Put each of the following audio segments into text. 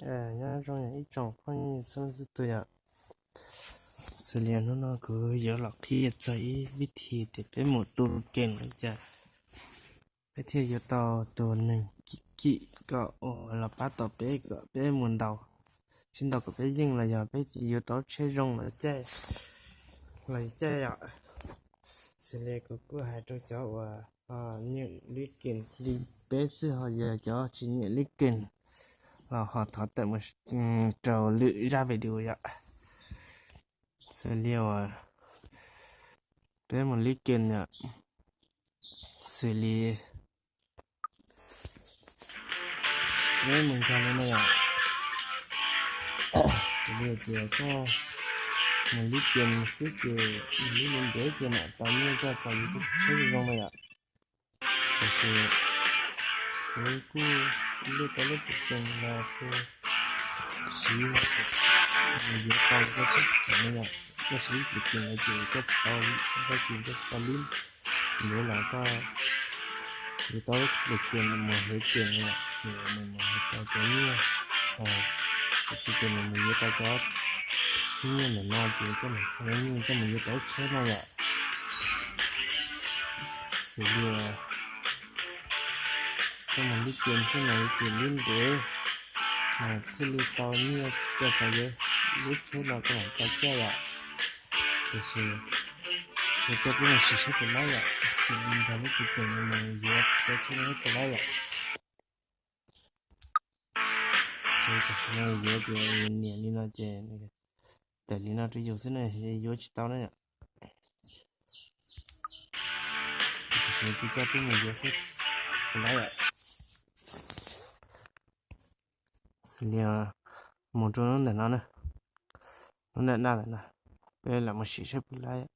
Nyob zoo ib tsoom phooj ywg txhua leej txhua tus yom. Xws li hnub no kuv yuav los qhia txog ib vib thi tias peb mus tu kem li cas, peb thiaj yuav tau tus neeg kim kim kom uas los pab tau peb kom peb mus ntaus, sib ntaus kom peb yeej los yog peb yuav tau tsheb zoo los caij, los caij yom. Xws li kuv kuj hais rau cov uas nyiam li kem li peb xwb, ho yog cov tsis nyiam li kem los ho thov tawm mus rau lwm zaj video yom. Xws li uas peb mus li kem yom, xws li peb mus nkag li no yom, xws li tias koj mus li kem xwb ces mus li ntev ces mam tau nyiaj coj txog yus tsheb zoo no yom. Tiam sis kuv kuj luaj tau lub pus kem no kuj siv, mus yuav tau koj tsheb txom no yom. Koj siv lub pus kem no ces koj tsis tau, koj tsis, koj tsis tau li ntev los koj yuav tau lub pus kem mus heev kem no yom, ces nws mus heev tau cov nyiaj, ces nws mus yuav tau cov nyiaj ntawm no ces koj mus txog nyiaj koj mus yuav tau lub tsheb no yom. Xws li koj mus li kem xwb no ces li ntev mas thiaj li tau nyiaj coj txog yuav lub tsheb no koj mam tau caij yom. Tiam sis kuv coj peb mus sim saib puas laib yom, sim nkag lub pus kem no mus yuav cov tsheb no puas laib yom. Tam sim no yuav ces niam li no ces tawm li no rau yus xwb na, yuav tsis tau na yom. Tam sim no kuv coj peb mus yuav xwb, puas laib yom. Xws li mus rau lub ntawm no na, lub ntawm no ntawm no, peb lam mus sim saib puas laib.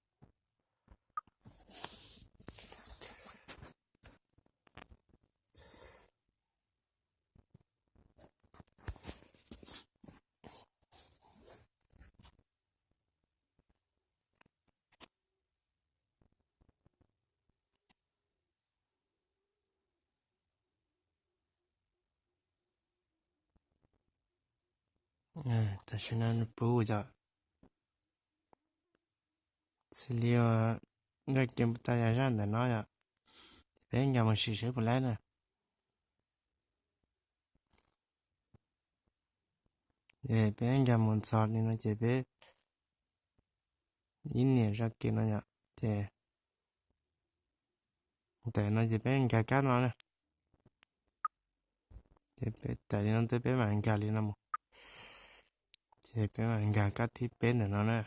Tam sim no nws puv yom. Xws li nkag kem puas tau yog zaj ntawm no yom, peb nkag mus sim saib puas laib na. Ces peb nkag mus txog li no ces peb ib niam zaj kem no yom, ces tawm no ces peb nkag kab no na. Ces peb tawm li no ces peb mam nkag li no mus, ces peb mam nkag kab thib peb ntawm no na.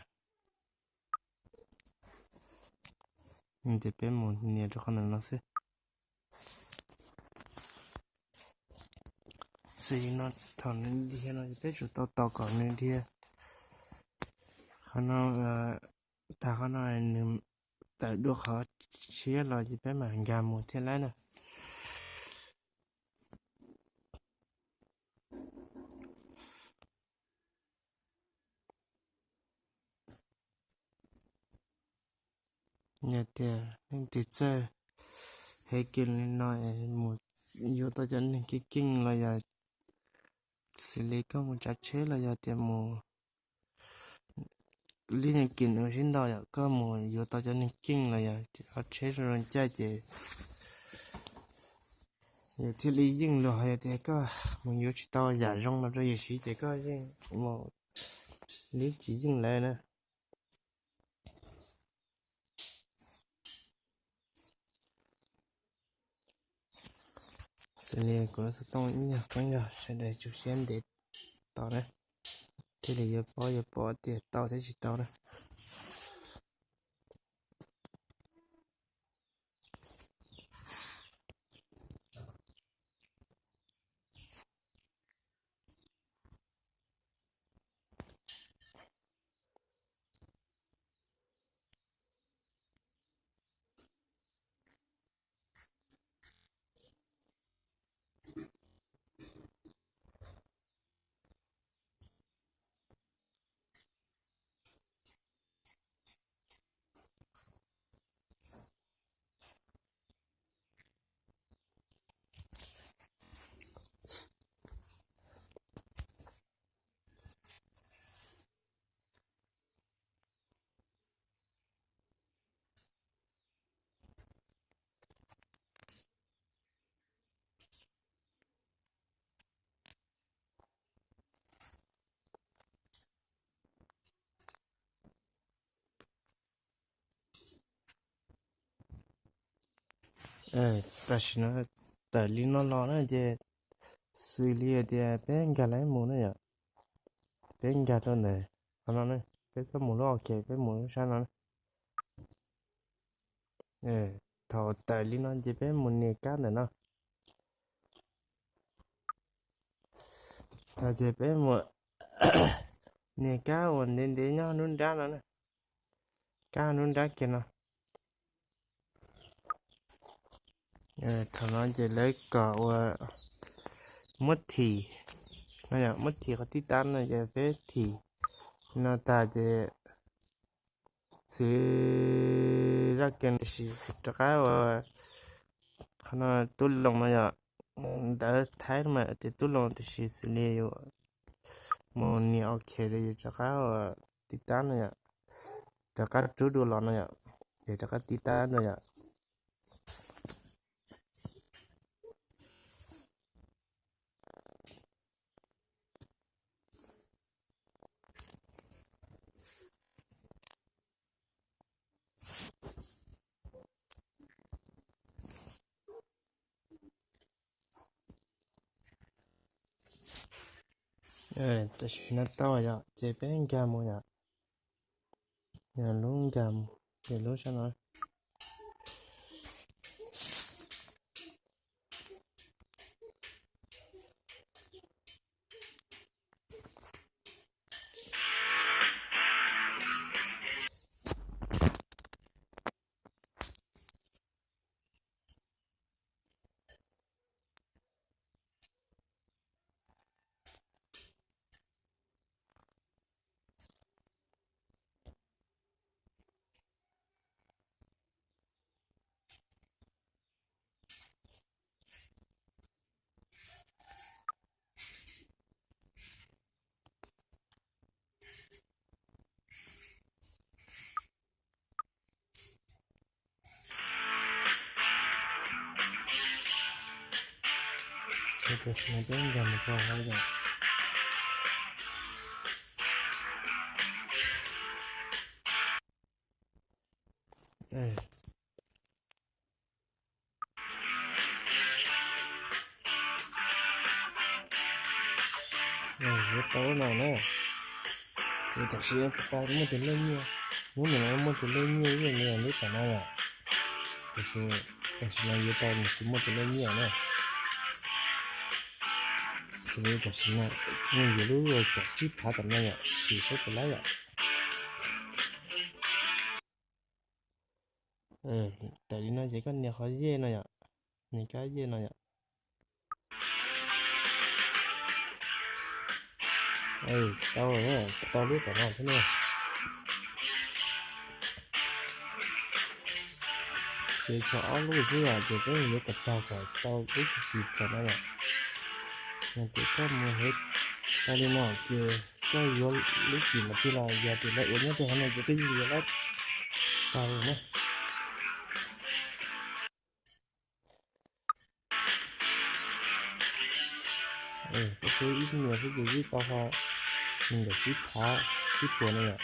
Ces peb mus nias rau qhov ntawm no xwb. Xws li no thaum nws dhia no ces peb tsum tau tos kom nws dhia. Qhov no, tag qhov no nws tawm dua qhov tshiab los ces peb mam nkag mus thiaj laib na. Yog tias leej twg txawj heev kawg li no es mus yuav tau cov neeg keej keej los yog xws li koj mus tsav tsheb los yog tias mus li neeg keej sib ntaus yom, koj mus yuav tau cov neeg keej los yog tias tsheb zoo zoo caij ces yus thiaj li yeej luag. Ho yog tias koj mus yuav tsis tau yam zoo no rau yus siv ces koj yeej mus li tsis yeej lawm na. Xws li kuv xov tooj ib nyuag koob yog sawv daws tsuas siab ntev tos na, thiaj li yuav paub yuav pom tias tau thiab tsis tau na. Tam sim no tawm li no los na ces xws li tias peb nkag lawv mus na yom, peb nkag rau ntawm qhov no na, peb txhob mus lub OK, peb mus lub sab no na. Thaum tawm li no ces peb mus nias kab ntawm no. Thaum ces peb mus nias kab uas ntev ntev nyob lub nrab no na, kab lub nrab kiag no. Thaum no ces lawv kom ua muab thim no yom, muab thim qhov tib tab no ces peb thim no tag ces xws li zaj kiag no tiam sis rov qab ua qhov no tub loos no yom, ntawv Thaib mas tias tub loos tiam sis xws li yus mus nias OK rau yus rov qab ua tib tab no yom, rov qab rub dua los no yom, ces rov qab tib tab no yom. Tam sim no tau yom, ces peb nkag mus yom. Lub nkag mus, ces lub sab no. Tam sim no peb nkag mus rau hauv yom. Yuav tau no na. Tam sim no puas tau muaj tus lej nyiaj, hnub no muaj tus lej nyiaj ib yam li lub tom no yom. Tiam sis tam sim no yuav tau nws tsis muaj tus lej nyiaj na. Xws li tam sim no nws yuav lub kaum tsib phav tom no yom, sim saib puas laib yom. Tawm li no ces koj nias qhov yej no yom, nias kab yej no yom. Tau, tau lub tom no thiab na. Ces tshuav ob lub xwb yom, ces peb yuav kom tag kom tau lub cim tom no yom. Yog tias koj mus heev tau li no ces koj yuav lub cim mas tig los yog tias lawv ua nyob rau hauv no ces koj yeej yuav lawv tag li na. Koj saib ib nias xwb ces twb tau ho nees nkaum tsib phav tsib puas no yom.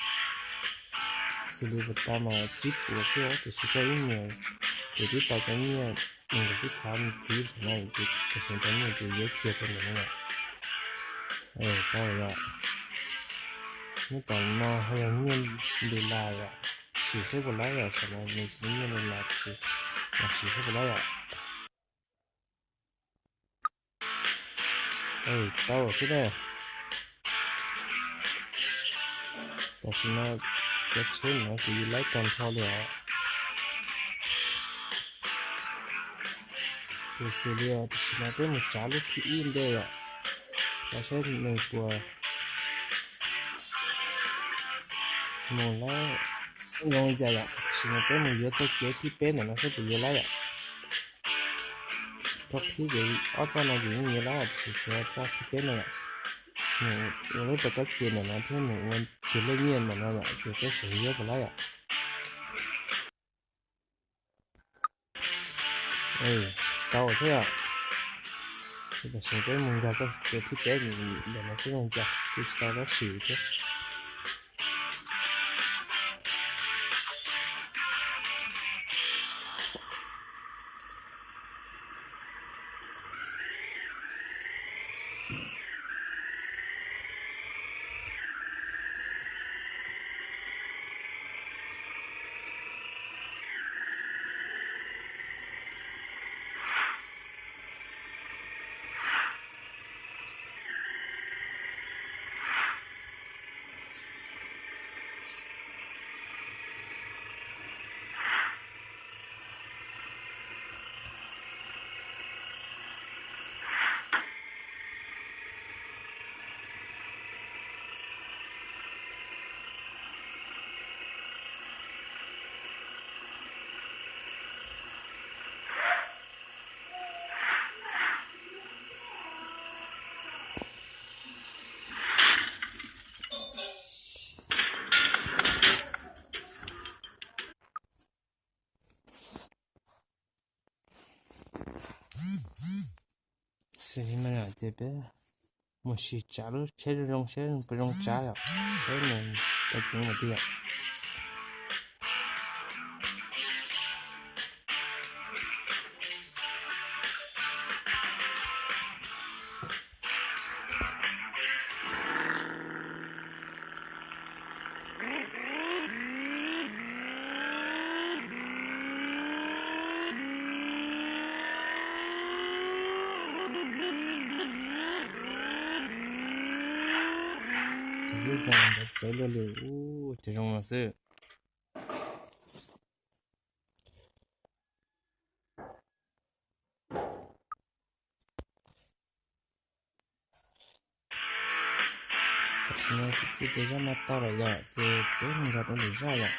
Xws li puas tau mas tsib puas xwb tiam sis koj ib nias ces twb tau cov nyiaj nees nkaum tsib phav ntxiv no ces tam sim no cov nyiaj ces yuav kiag rau ntawm no yom. Tau yom. Nyob tom no ho yog nyiaj dollar yom, sim saib puas laib yom, saum no nws tsis muaj nyiaj dollar tiam sis mas sim saib puas laib yom. Tau xwb na. Tam sim no cov tsheb no ces yus laib tag nrho li os. Ces xws li tam sim no peb mus tsav lub thib ib ntej yom, tsav saib nws puas mus laib zoo li cas yom. Tam sim no peb mus yuav txoj kev thib peb ntawm no saib puas yuav laib yom. Txoj thib ces ob txoj no ces yeej yuav laib tiam sis tshuav txoj thib peb no yom. Nws ua lub rau kab ke ntawm no thiab nws ua tus lej nyiaj ntawm no yom, ces peb sawv yuav puas laib yom. Tau thiab yom. Tam sim peb mus nkag txoj kev thib peb ntawm no seb zoo li cas, kuj tsis tau rov sim thiab. Ces peb mus sim tsav lub tsheb zoo zoo seb puas zoo tsav yom, seb nws tau ceev mus tiag yom. Ces lub zog ntawd txawv luaj li, ub, ces zoo no xwb. Tam sim no txiav tej zaj no tau lawm yom, ces peb mus nkag rau lwm zaj yom.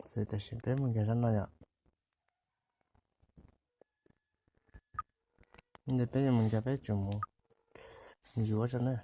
Txawm tam sim peb mus nkag zaj no yom. Ntawd peb yuav mus nkag peb tseem mus yuav zaj na.